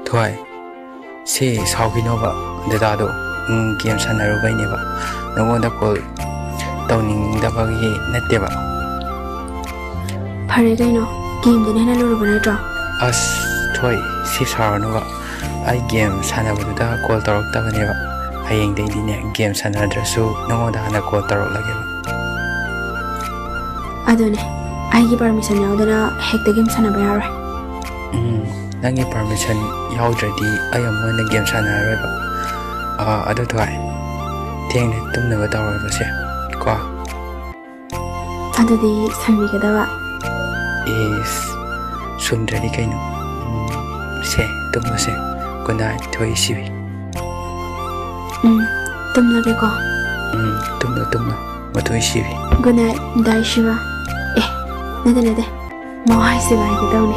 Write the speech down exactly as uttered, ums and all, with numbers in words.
ꯊꯣꯏ, ꯁꯤ ꯁꯥꯎꯈꯤꯅꯣꯕ, ꯗꯗꯥꯗꯣ, ꯎꯝ, ꯒꯦꯝ ꯁꯥꯟꯅꯔꯨꯕꯩꯅꯦꯕ, ꯅꯉꯣꯟꯗ ꯀꯣꯜ ꯇꯧꯅꯤꯡꯗꯕꯒꯤ ꯅꯠꯇꯦꯕ꯫ ꯐꯔꯦ ꯀꯩꯅꯣ, ꯒꯦꯝꯗꯨꯅ ꯍꯦꯟꯅ ꯂꯨꯔꯕ ꯅꯠꯇ꯭ꯔꯣ? ꯑꯁ, ꯊꯣꯏ, ꯁꯤ ꯁꯥꯎꯔꯅꯨꯕ, ꯑꯩ ꯒꯦꯝ ꯁꯥꯟꯅꯕꯗꯨꯗ ꯀꯣꯜ ꯇꯧꯔꯛꯇꯕꯅꯦꯕ꯫ ꯍꯌꯦꯡꯗꯩꯗꯤꯅꯦ, ꯒꯦꯝ ꯁꯥꯟꯅꯗ꯭ꯔꯁꯨ ꯅꯉꯣꯟꯗ ꯍꯥꯟꯅ ꯀꯣꯜ ꯇꯧꯔꯛꯂꯒꯦꯕ꯫ ꯑꯗꯨꯅꯦ, ꯑꯩꯒꯤ ꯄꯔꯃꯤꯁꯟ ꯌꯥꯎꯗꯅ ꯍꯦꯛꯇ ꯒꯦꯝ ꯁꯥꯟꯅꯕ ꯌꯥꯔꯣꯏ꯫ ꯎꯝ, ꯅꯪꯒꯤ ꯄꯔꯃꯤꯁꯟ ꯌꯥꯎꯗ꯭ꯔꯗꯤ ꯑꯩ ꯑꯃꯨꯛ ꯍꯟꯅ ꯒꯦꯝ ꯁꯥꯟꯅꯔꯔꯣꯏꯕ꯫ ꯑꯥ, ꯑꯗꯨ ꯊꯣꯏ, ꯊꯦꯡꯅ ꯇꯨꯝꯅꯕ ꯇꯧꯔꯁꯦ ꯀꯣ꯫ ꯑꯗꯨꯗꯤ ꯁꯟꯕꯤꯒꯗꯕ꯫ ꯏꯁ, ꯁꯨꯝꯗ꯭ꯔꯗꯤ ꯀꯩꯅꯣ? ꯎꯝ, ꯁꯦ, ꯇꯨꯝꯃꯁꯦ꯫ Good night, ꯊꯣꯏ ꯁꯤꯕꯤ꯫ ꯎꯝ, ꯇꯨꯝꯂꯒꯦꯀꯣ꯫ ꯎꯝ, ꯇꯨꯝꯂꯣ, ꯇꯨꯝꯂꯣ, ꯃꯊꯣꯏ ꯁꯤꯕꯤ꯫ Good night, ꯗꯥꯏ ꯁꯤꯕ꯫ ꯑꯦ, ꯅꯠꯇꯦ, ꯅꯠꯇꯦ, ꯃꯋꯥꯏ ꯁꯤꯕ ꯍꯥꯏꯒꯦ ꯇꯧꯅꯦ꯫